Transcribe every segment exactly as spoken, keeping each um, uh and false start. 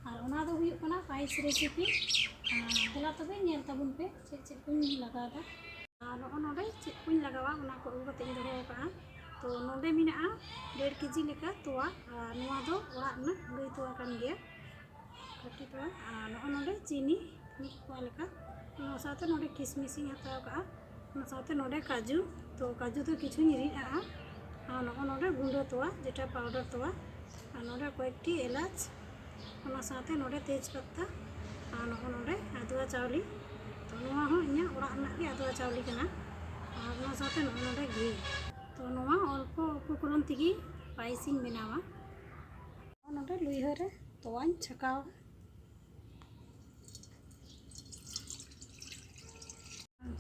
ᱟᱨ ᱚᱱᱟ ᱫᱚ ᱦᱩᱭᱩᱜ ᱠᱟᱱᱟ ᱯᱟᱭᱮᱥ ᱨᱮᱥᱤᱯᱤ᱾ ᱟᱨ ᱫᱮᱞᱟ ᱛᱚᱵᱮ ᱧᱮᱞ ᱛᱟᱵᱚᱱ ᱯᱮ ᱪᱮᱫ ᱪᱮᱫ ᱠᱚᱧ ᱞᱟᱜᱟᱣ ᱮᱫᱟ᱾ ᱟᱨ ᱱᱚᱜᱼᱚ ᱱᱚᱰᱮ ᱪᱮᱫ ᱠᱚᱧ ᱞᱟᱜᱟᱣᱟ, ᱚᱱᱟ ᱠᱚ ᱟᱹᱜᱩ ᱠᱟᱛᱮ ᱤᱧ ᱫᱚᱦᱚ ᱟᱠᱟᱫᱼᱟ᱾ ᱛᱚ ᱱᱚᱰᱮ ᱢᱮᱱᱟᱜᱼᱟ ᱰᱮᱲ ᱠᱮᱡᱤ ᱞᱮᱠᱟ ᱛᱚᱣᱟ᱾ ᱟᱨ ᱱᱚᱣᱟ ᱫᱚ ᱚᱲᱟᱜ ᱨᱮᱱᱟᱜ ᱜᱟᱹᱭ ᱛᱚᱣᱟ ᱠᱟᱱ ᱜᱮᱭᱟ, ᱠᱟᱹᱴᱤᱡ ᱛᱚᱣᱟ᱾ ᱟᱨ ᱱᱚᱜᱼᱚ ᱱᱚᱰᱮ ᱪᱤᱱᱤ ᱢᱤᱫ ᱯᱳᱣᱟ ᱞᱮᱠᱟ, ᱚᱱᱟ ᱥᱟᱶᱛᱮ ᱱᱚᱰᱮ ᱠᱤᱥᱢᱤᱥ ᱤᱧ ᱦᱟᱛᱟᱣ ᱠᱟᱜᱼᱟ, ᱚᱱᱟ ᱥᱟᱶᱛᱮ ᱱᱚᱰᱮ ᱠᱟᱡᱩ᱾ ᱛᱚ ᱠᱟᱡᱩ ᱫᱚ ᱠᱤᱪᱷᱩᱧ ᱨᱤᱫ ᱟᱜᱼᱟ᱾ ᱟᱨ ᱱᱚᱜᱼᱚ ᱱᱚᱰᱮ ᱜᱩᱸᱰᱟᱹ ᱛᱚᱣᱟ, ᱡᱮᱴᱟ ᱯᱟᱣᱰᱟᱨ ᱛᱚᱣᱟ, ᱟᱨ ᱱᱚᱰᱮ ᱠᱚᱭᱮᱠᱴᱤ ᱮᱞᱟᱪ, ᱚᱱᱟ ᱥᱟᱶᱛᱮ ᱱᱚᱰᱮ ᱛᱮᱡᱽ ᱯᱟᱛᱟ, ᱟᱨ ᱱᱚᱜᱼᱚ ᱱᱚᱰᱮ ᱟᱫᱣᱟ ᱪᱟᱣᱞᱮ᱾ ᱛᱚ ᱱᱚᱣᱟ ᱦᱚᱸ ᱤᱧᱟᱹᱜ ᱚᱲᱟᱜ ᱨᱮᱱᱟᱜ ᱜᱮ ᱟᱫᱣᱟ ᱪᱟᱣᱞᱮ ᱠᱟᱱᱟ᱾ ᱟᱨ ᱚᱱᱟ ᱥᱟᱶᱛᱮ ᱱᱚᱜᱼᱚ ᱱᱚᱰᱮ ᱜᱷᱤ᱾ ᱛᱚ ᱱᱚᱣᱟ ᱚᱞᱯᱚ ᱩᱯᱚᱠᱚᱨᱚᱱ ᱛᱮᱜᱮ ᱯᱟᱭᱮᱥᱤᱧ ᱵᱮᱱᱟᱣᱟ᱾ ᱱᱚᱰᱮ ᱞᱩᱭᱦᱟᱹ ᱨᱮ ᱛᱚᱣᱟᱧ ᱪᱷᱟᱠᱟᱣᱟ᱾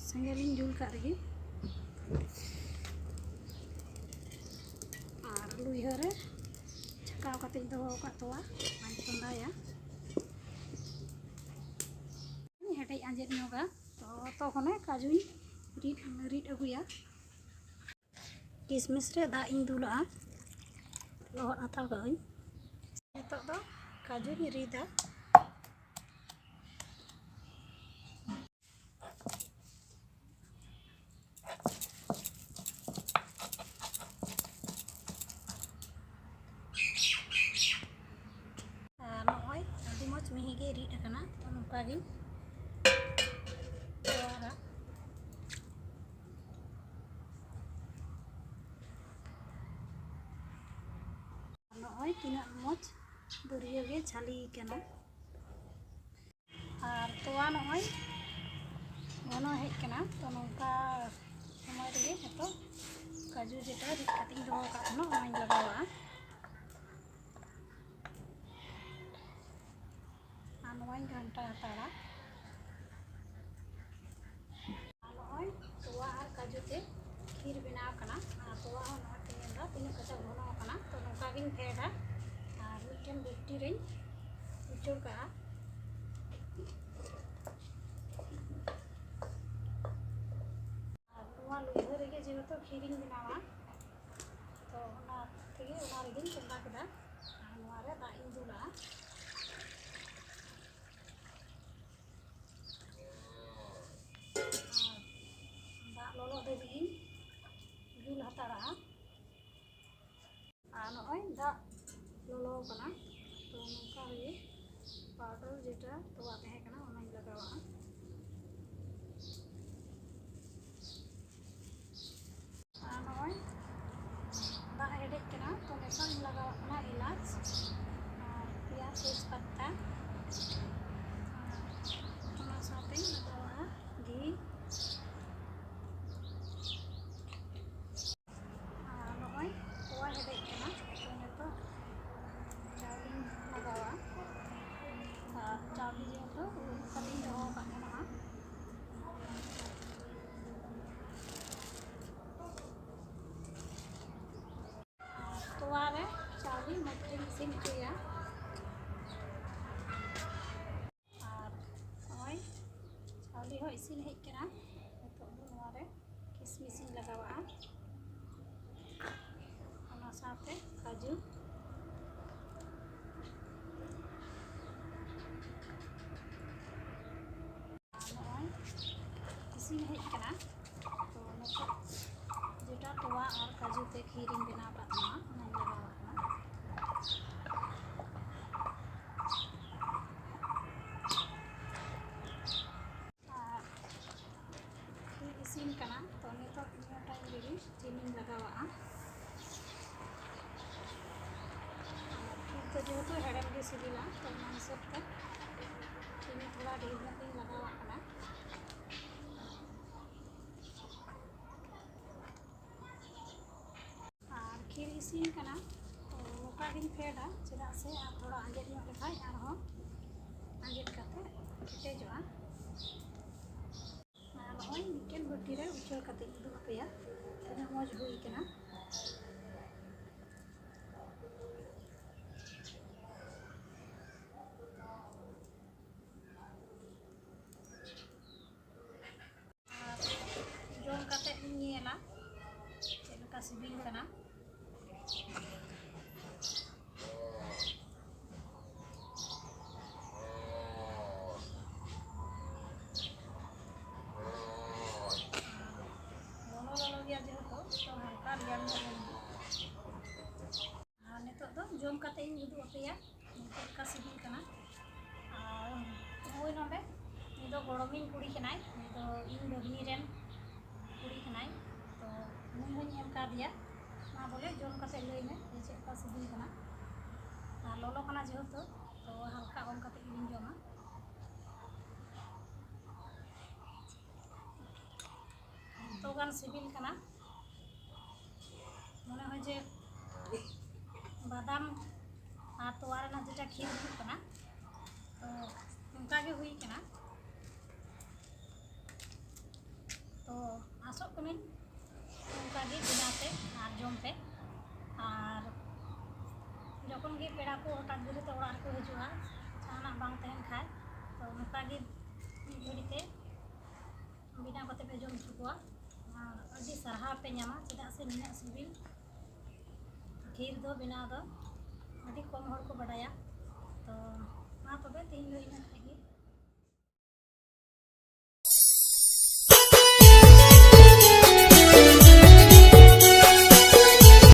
ᱥᱮᱸᱜᱮᱞ ᱤᱧ ᱡᱩᱞ ᱠᱟᱜ ᱨᱮᱜᱮ, ᱟᱨ ᱞᱩᱭᱦᱟᱹ ᱨᱮ ᱪᱷᱟᱠᱟᱣ ᱠᱟᱛᱮᱧ ᱫᱚᱦᱚ ᱟᱠᱟᱫ ᱛᱚᱣᱟ ᱚᱱᱟᱧ ᱪᱚᱸᱫᱟᱭᱟ᱾ ᱦᱮᱰᱮᱡ ᱟᱸᱡᱮᱫ ᱧᱚᱜᱟ, ᱛᱚ ᱛᱚᱠᱷᱚᱱᱮ ᱠᱟᱡᱩᱧ ᱨᱤᱫ, ᱨᱤᱫ ᱟᱹᱜᱩᱭᱟ᱾ ᱠᱤᱥᱢᱤᱥ ᱨᱮ ᱫᱟᱜ ᱤᱧ ᱫᱩᱞᱟᱜᱼᱟ, ᱞᱚᱦᱚᱫ ᱦᱟᱛᱟᱲ ᱠᱟᱜ ᱟᱹᱧ᱾ ᱱᱤᱛᱚᱜ ᱫᱚ ᱠᱟᱡᱩᱧ ᱨᱤᱫᱟ᱾ ᱟᱨ ᱱᱚᱜᱼᱚᱭ ᱟᱹᱰᱤ ᱢᱚᱡᱽ ᱢᱤᱦᱤ ᱜᱮ ᱨᱤᱫ ᱟᱠᱟᱱᱟ, ᱛᱚ ᱱᱚᱝᱠᱟ ᱜᱤᱧ ᱛᱮᱭᱟᱨᱟ᱾ ᱱᱚᱜᱼᱚᱭ ᱛᱤᱱᱟᱹᱜ ᱢᱚᱡᱽ ᱫᱟᱹᱨᱭᱟᱹ ᱜᱮ ᱪᱷᱟᱹᱞᱤ ᱠᱟᱱᱟ᱾ ᱟᱨ ᱛᱚᱣᱟ ᱱᱚᱜᱼᱚᱭ ᱜᱷᱚᱱᱚ ᱦᱮᱡ ᱠᱟᱱᱟ, ᱛᱚ ᱱᱚᱝᱠᱟ ᱥᱚᱢᱚᱭ ᱨᱮᱜᱮ ᱡᱚᱛᱚ ᱠᱟᱡᱩ ᱡᱮᱴᱟ ᱨᱤᱫ ᱠᱟᱛᱮᱧ ᱫᱚᱦᱚ ᱟᱠᱟᱫ ᱛᱟᱦᱮᱱᱟ ᱚᱱᱟᱧ ᱞᱟᱜᱟᱣᱟᱜᱼᱟ᱾ ᱟᱨ ᱱᱚᱣᱟᱧ ᱜᱷᱟᱱᱴᱟ ᱦᱟᱛᱟᱲᱟ᱾ ᱟᱨ ᱱᱚᱜᱼᱚᱭ ᱛᱚᱣᱟ ᱟᱨ ᱠᱟᱡᱩ ᱛᱮ ᱠᱷᱤᱨ ᱵᱮᱱᱟᱣ ᱠᱟᱱᱟ᱾ ᱟᱨ ᱛᱚᱣᱟ ᱦᱚᱸ ᱱᱚᱜᱼᱚᱭ ᱯᱮ ᱧᱮᱞ ᱮᱫᱟ ᱛᱤᱱᱟᱹᱜ ᱠᱟᱡᱟᱠ ᱜᱷᱚᱱᱚ ᱟᱠᱟᱱᱟ᱾ ᱛᱚ ᱱᱚᱝᱠᱟ ᱜᱤᱧ ᱯᱷᱮᱰᱟ ᱟᱨ ᱢᱤᱫᱴᱮᱱ ᱵᱟᱹᱴᱤ ᱨᱤᱧ ᱩᱪᱟᱹᱲ ᱠᱟᱜᱼᱟ᱾ ᱟᱨ ᱱᱚᱣᱟ ᱞᱩᱭᱦᱟᱹ ᱨᱮᱜᱮ ᱡᱮᱦᱮᱛᱩ ᱠᱷᱤᱨᱤᱧ ᱵᱮᱱᱟᱣᱟ, ᱛᱚ ᱚᱱᱟ ᱛᱮᱜᱮ ᱚᱱᱟ ᱨᱮᱜᱮᱧ ᱪᱚᱸᱫᱟ ᱠᱮᱫᱟ᱾ ᱟᱨ ᱱᱚᱣᱟ ᱨᱮ ᱫᱟᱜ ᱤᱧ ᱫᱩᱞᱟᱜᱼᱟ᱾ ᱛᱚᱣᱟ ᱛᱟᱦᱮᱸ ᱠᱟᱱᱟ, ᱚᱱᱟᱧ ᱞᱟᱜᱟᱣᱟᱜᱼᱟ᱾ ᱟᱨ ᱱᱚᱜᱼᱚᱭ ᱫᱟᱜ ᱦᱮᱰᱮᱡ ᱠᱟᱱᱟ, ᱛᱚ ᱱᱤᱛᱚᱜ ᱤᱧ ᱞᱟᱜᱟᱣᱟᱜ ᱠᱟᱱᱟ ᱮᱞᱟᱪ ᱟᱨ ᱯᱮᱸᱭᱟᱡᱽ ᱛᱮᱡᱽ ᱯᱟᱛᱟ, ᱟᱨ ᱚᱱᱟ ᱥᱟᱶᱛᱮᱧ ᱞᱟᱜᱟᱣᱟᱜᱼᱟ ᱜᱷᱤ᱾ ᱟᱨ ᱱᱚᱜᱼᱚᱭ ᱛᱚᱣᱟ ᱦᱮᱰᱮᱡ ᱠᱟᱱᱟ, ᱛᱚ ᱱᱤᱛᱚᱜ ᱪᱟᱣᱞᱮᱧ ᱞᱟᱜᱟᱣᱟ᱾ ᱟᱨ ᱪᱟᱣᱞᱮ ᱡᱮᱦᱮᱛᱩ ᱩᱰᱩᱠ ᱠᱟᱛᱮᱧ ᱫᱚᱦᱚ ᱟᱠᱟᱫ ᱛᱟᱦᱮᱱᱟ, ᱟᱨ ᱛᱚᱣᱟ ᱨᱮ ᱪᱟᱣᱞᱮ ᱢᱚᱡᱽ ᱛᱮᱧ ᱤᱥᱤᱱ ᱦᱚᱪᱚᱭᱟ᱾ ᱟᱨ ᱱᱚᱜᱼᱚᱭ ᱪᱟᱣᱞᱮ ᱦᱚᱸ ᱤᱥᱤᱱ ᱦᱮᱡ ᱠᱟᱱᱟ᱾ ᱱᱤᱛᱚᱜ ᱫᱚ ᱱᱚᱣᱟ ᱨᱮ ᱠᱤᱥᱢᱤᱥ ᱤᱧ ᱞᱟᱜᱟᱣᱟᱜᱼᱟ, ᱚᱱᱟ ᱥᱟᱶᱛᱮ ᱠᱟᱡᱩ᱾ ᱟᱨ ᱱᱚᱜᱼᱚᱭ ᱤᱥᱤᱱ ᱦᱮᱡ ᱠᱟᱱᱟ, ᱛᱚ ᱱᱤᱛᱚᱜ ᱡᱮᱴᱟ ᱛᱚᱣᱟ ᱟᱨ ᱠᱟᱡᱩ ᱛᱮ ᱠᱷᱤᱨᱤᱧ ᱵᱮᱱᱟᱣ ᱠᱟᱜ ᱛᱟᱦᱮᱱᱟ, ᱚᱱᱟᱧ ᱞᱟᱜᱟᱣᱟᱜ ᱠᱟᱱᱟ᱾ ᱟᱨ ᱠᱷᱤᱨ ᱤᱥᱤᱱ ᱠᱟᱱᱟ, ᱛᱚ ᱱᱤᱛᱚᱜ ᱱᱤᱭᱟᱹ ᱴᱟᱭᱤᱢ ᱨᱮᱜᱮ ᱪᱤᱱᱤᱧ ᱞᱟᱜᱟᱣᱟᱜᱼᱟ᱾ ᱟᱨ ᱠᱷᱤᱨ ᱫᱚ ᱡᱮᱦᱮᱛᱩ ᱦᱮᱲᱮᱢ ᱜᱮ ᱥᱤᱵᱤᱞᱟ, ᱛᱚ ᱚᱱᱟ ᱦᱤᱥᱟᱹᱵ ᱛᱮ ᱪᱤᱱᱤ ᱛᱷᱚᱲᱟ ᱰᱷᱮᱨ ᱧᱚᱜ ᱤᱧ ᱞᱟᱜᱟᱣᱟᱜ ᱠᱟᱱᱟ᱾ ᱟᱨ ᱠᱷᱤᱨ ᱤᱥᱤᱱ ᱠᱟᱱᱟ, ᱛᱚ ᱱᱚᱝᱠᱟ ᱜᱤᱧ ᱯᱷᱮᱰᱟ, ᱪᱮᱫᱟᱜ ᱥᱮ ᱟᱨ ᱛᱷᱚᱲᱟ ᱟᱸᱡᱮᱫ ᱧᱚᱜ ᱞᱮᱠᱷᱟᱡ ᱟᱨᱦᱚᱸ ᱟᱸᱡᱮᱫ ᱠᱟᱛᱮ ᱠᱮᱴᱮᱡᱚᱜᱼᱟ᱾ ᱟᱨ ᱱᱚᱜᱼᱚᱭ ᱢᱤᱫᱴᱮᱱ ᱵᱟᱹᱴᱤ ᱨᱮ ᱩᱪᱟᱹᱲ ᱠᱟᱛᱮ ᱤᱧ ᱩᱫᱩᱜ ᱟᱯᱮᱭᱟ ᱛᱤᱱᱟᱹᱜ ᱢᱚᱡᱽ ᱦᱩᱭ ᱠᱟᱱᱟ᱾ ᱟᱨ ᱡᱚᱢ ᱠᱟᱛᱮ ᱤᱧ ᱧᱮᱞᱟ ᱪᱮᱫ ᱞᱮᱠᱟ ᱥᱤᱵᱤᱞ ᱠᱟᱱᱟ᱾ ᱤᱧ ᱠᱩᱲᱤ ᱠᱟᱱᱟᱭ, ᱩᱱᱤ ᱫᱚ ᱤᱧ ᱵᱷᱟᱹᱜᱽᱱᱤ ᱨᱮᱱ ᱠᱩᱲᱤ ᱠᱟᱱᱟᱭ᱾ ᱛᱚ ᱩᱱᱤ ᱦᱚᱸᱧ ᱮᱢ ᱠᱟᱫᱮᱭᱟ᱾ ᱢᱟ ᱵᱚᱞᱮ ᱡᱚᱢ ᱠᱟᱛᱮ ᱞᱟᱹᱭ ᱢᱮ ᱡᱮ ᱪᱮᱫ ᱞᱮᱠᱟ ᱥᱤᱵᱤᱞ ᱠᱟᱱᱟ᱾ ᱟᱨ ᱞᱚᱞᱚ ᱠᱟᱱᱟ ᱡᱮᱦᱮᱛᱩ, ᱛᱚ ᱦᱟᱞᱠᱟ ᱚᱢ ᱠᱟᱛᱮ ᱜᱮᱞᱤᱧ ᱡᱚᱢᱟ᱾ ᱮᱛᱚ ᱜᱟᱱ ᱥᱤᱵᱤᱞ ᱠᱟᱱᱟ, ᱢᱚᱱᱮ ᱦᱚᱭ ᱡᱮ ᱵᱟᱫᱟᱢ ᱟᱨ ᱛᱚᱣᱟ ᱨᱮᱱᱟᱜ ᱡᱮᱴᱟ ᱠᱷᱤᱨ ᱦᱩᱭᱩᱜ ᱠᱟᱱᱟ, ᱛᱚ ᱚᱱᱠᱟ ᱜᱮ ᱦᱩᱭ ᱠᱟᱱᱟ᱾ ᱛᱚ ᱟᱥᱚᱜ ᱠᱟᱹᱱᱟᱹᱧ ᱚᱱᱠᱟ ᱜᱮ ᱵᱮᱱᱟᱣ ᱯᱮ ᱟᱨ ᱡᱚᱢ ᱯᱮ᱾ ᱟᱨ ᱡᱚᱠᱷᱚᱱ ᱜᱮ ᱯᱮᱲᱟ ᱠᱚ ᱦᱚᱴᱟᱛ ᱜᱤᱨᱟᱹᱛᱮ ᱚᱲᱟᱜ ᱨᱮᱠᱚ ᱦᱤᱡᱩᱜᱼᱟ, ᱡᱟᱦᱟᱱᱟᱜ ᱵᱟᱝ ᱛᱟᱦᱮᱱ ᱠᱷᱟᱡ, ᱛᱚ ᱱᱚᱝᱠᱟ ᱜᱮ ᱢᱤᱫ ᱜᱷᱟᱹᱲᱤ ᱛᱮ ᱵᱮᱱᱟᱣ ᱠᱟᱛᱮ ᱯᱮ ᱡᱚᱢ ᱦᱚᱪᱚ ᱠᱚᱣᱟ᱾ ᱟᱨ ᱟᱹᱰᱤ ᱥᱟᱨᱦᱟᱣ ᱯᱮ ᱧᱟᱢᱟ, ᱪᱮᱫᱟᱜ ᱥᱮ ᱱᱤᱱᱟᱹᱜ ᱥᱤᱵᱤᱞ ᱠᱷᱤᱨ ᱫᱚ ᱵᱮᱱᱟᱣ ᱫᱚ ᱟᱹᱰᱤ ᱠᱚᱢ ᱦᱚᱲ ᱠᱚ ᱵᱟᱰᱟᱭᱟ᱾ ᱛᱚ ᱢᱟ ᱛᱚᱵᱮ ᱛᱮᱦᱮᱧ ᱫᱚ ᱤᱱᱟᱹᱜ᱾